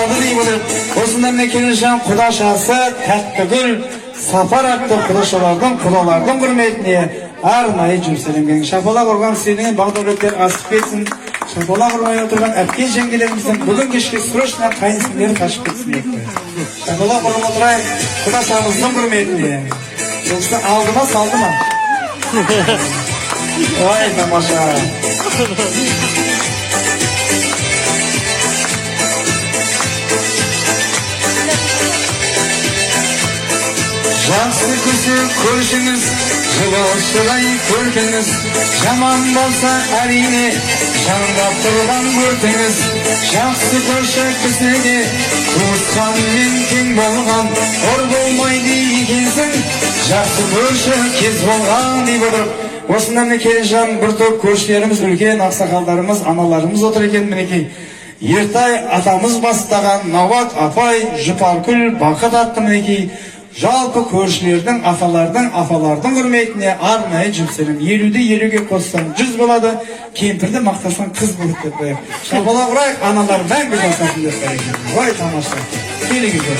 болады дейіп отырып, осында міне келінжан құдашасы Тәттігүл Сапар атты құдашалардың, құдалардың құрметіне арнайы жұмсаленген. Шапалақ ұрған сенің бағдәулеттер асып кетсін. Шапалақ ұрмай отырған әпке жеңгелеріміздің бүгін кешке срочно қайын сіңлері қашып кетсін деп қояйық. Шапалақ ұрып отырайық құдашамыздың құрметіне. Бұл кісі алды ма, салды ма? Ой, тамаша. Жақсы күсе көршіңіз, жылы шырай көркіңіз, жаман болса, әрине, жанғап тұрған өртіңіз. Жақсы көрші кісіге туысқанмен тең болған, қор болмайды екенсің, жақсы көрші кез болған деп отырып, осында міне келінжан бір топ көршілеріміз, үлкен ақсақалдарымыз, аналарымыз отыр екен. Мінекей, Ертай атамыз бастаған Науат апай, Жұпаргүл, Бақыт атты мінекей жалпы көршілердің, аталардың, апалардың құрметіне арнайы жұмсалым. 50-ді 50-ге қоссаң, 100 болады, кемпірді мақтасаң, қыз болады деп қояйық. Шапалақ ұрайық, аналар мәңгі жасасын деп қояйық. Ой, тамаша, келіңіздер.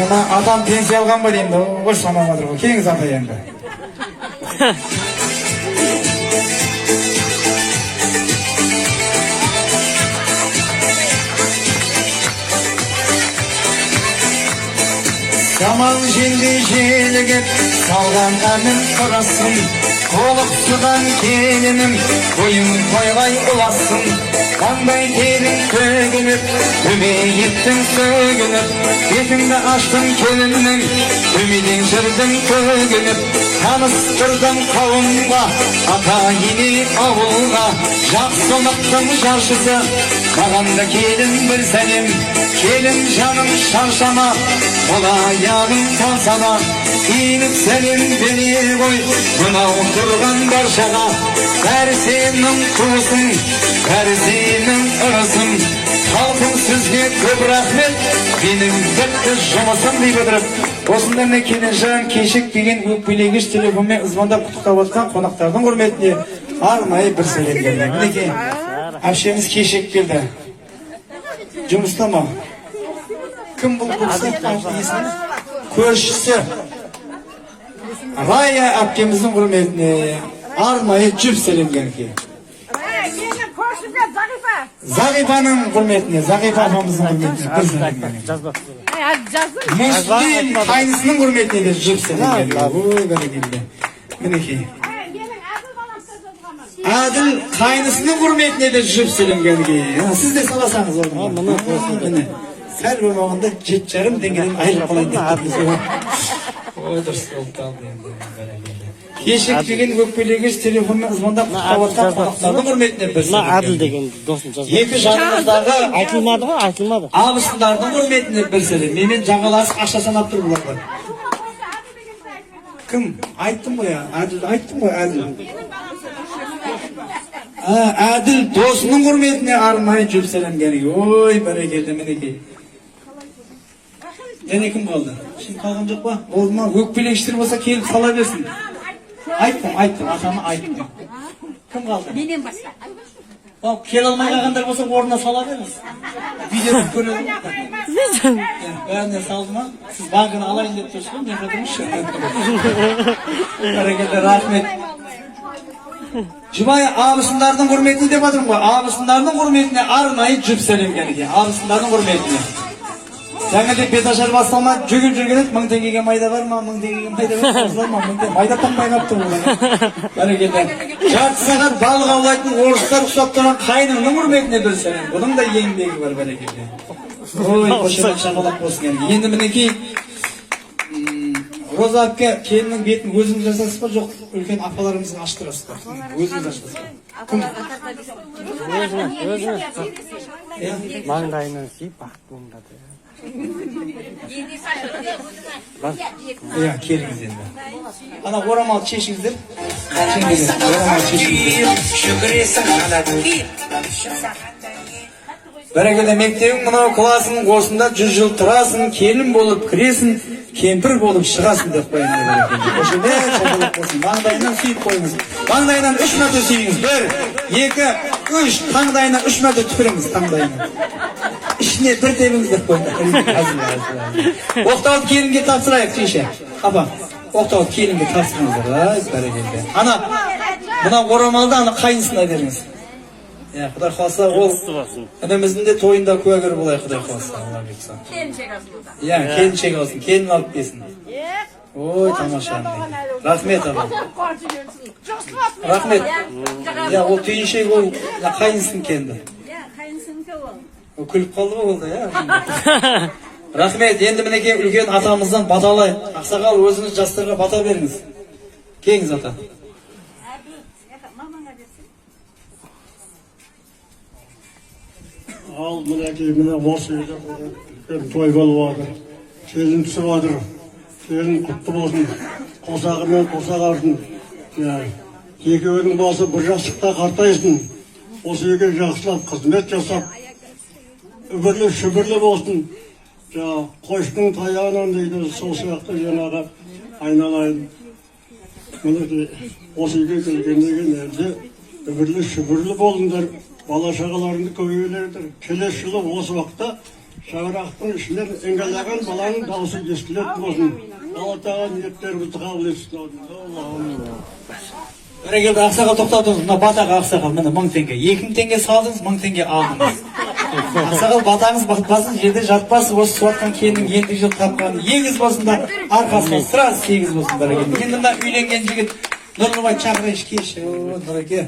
Ана атам пенсия алған ба деймін да, ой, санап жатыр ғой. Келіңіз, ата, енді. Самал желдей желігіп, салған әнім құрысын, Қолықсыған келінім, бойың тойғай ұлассын. Қандай терің төгіліп, төбе еттің сөгініп, бетіңді аштың келіннің, төмеден жүрдің төгіліп, таныстырдың қауымға, ата ене ауылға, жақсылықтың жаршысы, маған да келін бір сәлем. Келін жаным, шаршама, қол аяғың талсана, иіліп сәлем бере ғой мынау тұрған баршаға. Бәрі сенің туысың, бәрі сенің ырысың, халқым, сізге көп рахмет, менің бітті жұмысым деп отырып, осында міне келінжан кешікпеген, өкпелегіш телефонмен звондап құттықтап отқан қонақтардың құрметіне арнайы бір сәлем берді. Мінекей, әпшеміз кешігіп келді, жұмыста ма? Кім бұл кісі? Есімі? Көршісі Рая әпкеміздің құрметіне арнайы жүп сәлем келген. Менің көршімде Зағипа. Зағипаның құрметіне, Зағипа апамыздың құрметіне бір сәлем келген. Әй, жаздым. Мұстин қайнысының құрметіне де жүп сәлем келген. Ой, бәрекелді, мінекей. Әй, менің Әділ балам да жазғанмын. Әділ қайнысының құрметіне де жүп сәлем келген. Сіз де саласаңыз орнына. Міне, сәл болмағанда 7,5 теңгеден айырылып қалайын деп тұрмыз. Ой, дұрыс болып қалды енді, бәрекелді. Кешікпеген, өкпелегіш телефонмен звондап құттықтап отқан қонақтардың құрметіне бір Мына сәлем Әділ келген. деген досым жазбады. Екі жанымыздағы Айтылмады ғой, айтылмады. абысындардың құрметіне бір сәлем. Менімен жағаласып ақша санап тұр бұлар. Кім? Айттым ғой, Әділ айттым ғой, Әділ. Әділ досының құрметіне арнайы жүп сәлем керек. Ой, бәрекелді, мінекей. Және кім қалды? Ешкім қалған жоқ па? Болды ма? Өкпелегіштер болса, келіп сала берсін. Айттым, айттым, атаны айттым. Кім қалды? Менен басқа. Ал келе алмай қалғандар болса, орнына сала беріңіз. Видеодан көреді ғой. Бәріне салды ма? Сіз банкіні алайын деп тұрсыз ғой, мен отырыңызшы. Бәрекелді, рахмет. Жұбай абысындардың құрметіне деп жатырмын ғой. Абысындардың құрметіне арнайы жүп сәлем келген. Абысындардың құрметіне. Жаңа деп беташар басталмай жүгіріп жүрген еді, 1000 теңгеге майда бар ма, 1000 теңгеге майда бар ма, ма, 1000 теңге майда таппай қалыпты бұл. Бәрекелді. Жарты сағат балық аулайтын орыстар ұқсап тұрған қайныңның құрметіне бір сәлем. Бұның да еңбегі бар, бәрекелді. Ой, қошемет, шапалақ болсын енді. Енді мінекей, Роза әпке, келіннің бетін өзіңіз жасайсыз ба, жоқ үлкен апаларымызға аштырасыз ба? Өзіңіз ашасыз ба? Кім? Өзіңе, өзіңе. Иә. Маңдайынан сүйіп, бақытты болыңдар. Иә, келіңіз енді. Ана орамал шешіңіздер. Жеңгелер, орамал шешіңіздер. Шүкіресің. Бәрекелді, мектебің мынау, классың осында, 100 жыл тұрасың, келін болып кіресің, кемпір болып шығасың деп қояйын. Бәрекелді, қошемет, шапалақ болсын. Маңдайынан сүйіп қойыңыз, маңдайынан үш мәрте сүйіңіз. Бір, екі, үш. Таңдайына үш мәрте түкіріңіз, таңдайына, ішіне бір тебіңіз деп қойыңыз. Әзіл, әзіл, әзіл. Оқтауды келінге тапсырайық. Шеше, апа, оқтауды келінге тапсырыңыздар. Ай, бәрекелді. Ана мына орамалды ана қайнысына беріңіз. Иә, құдай қаласа, ол Құтты болсын. ініміздің де тойында куәгер болайық, құдай қаласа, Алла бұйыртса. Келіншек алсын. Иә, келіншек алсын, келін алып келсін. Ой, тамаша. Рахмет, апа. Рахмет. Иә, ол түйіншек, ол мына қайнысынікі енді. Иә, қайнысынікі ол. Ол күліп қалды ғой ол да, иә. Рахмет. Енді, мінекей, үлкен атамыздан бата алайық. Ақсақал, өзіңіз жастарға бата беріңіз. Келіңіз, ата. Мамаңа берсін. Ал, мінекей, міне, осы үйде бүгін үлкен той болып жатыр, келін түсіп жатыр. Келін құтты болсын, қосағымен қосақ алсын. Иә, екеуінің басы бір жастықта қартайсын. Осы үйге жақсылап қызмет жасап, үбірлі шүбірлі болсын. Жаңағы қойшының таяғынан дейді, сол сияқты. Жаңағы, айналайын, мінекей, осы үйге келгеннен кейін әлде үбірлі шүбірлі болыңдар, бала шағаларыңды көбейелеріңдер. Келесі жылы осы уақытта шаңырақтың ішінен іңгәлаған баланың дауысы естілетін болсын. Алла Тағала ниеттерімізді қабыл етсін. Аллаху. Бәрекелді, ақсақал, тоқтатыңыз. Мына батаға, ақсақал, міне, 1000 теңге. 2000 теңге салдыңыз, 1000 теңге алдыңыз. Ақсақал, батаңыз батпасын, жерде жатпасын. Осы суатқан келіннің ендігі жыл тапқаны егіз болсын да, арқасына сразу сегіз болсын. Бәрекелді. Енді мына үйленген жігіт Нұрлыбай шақырайыншы, келші. О, Нұреке.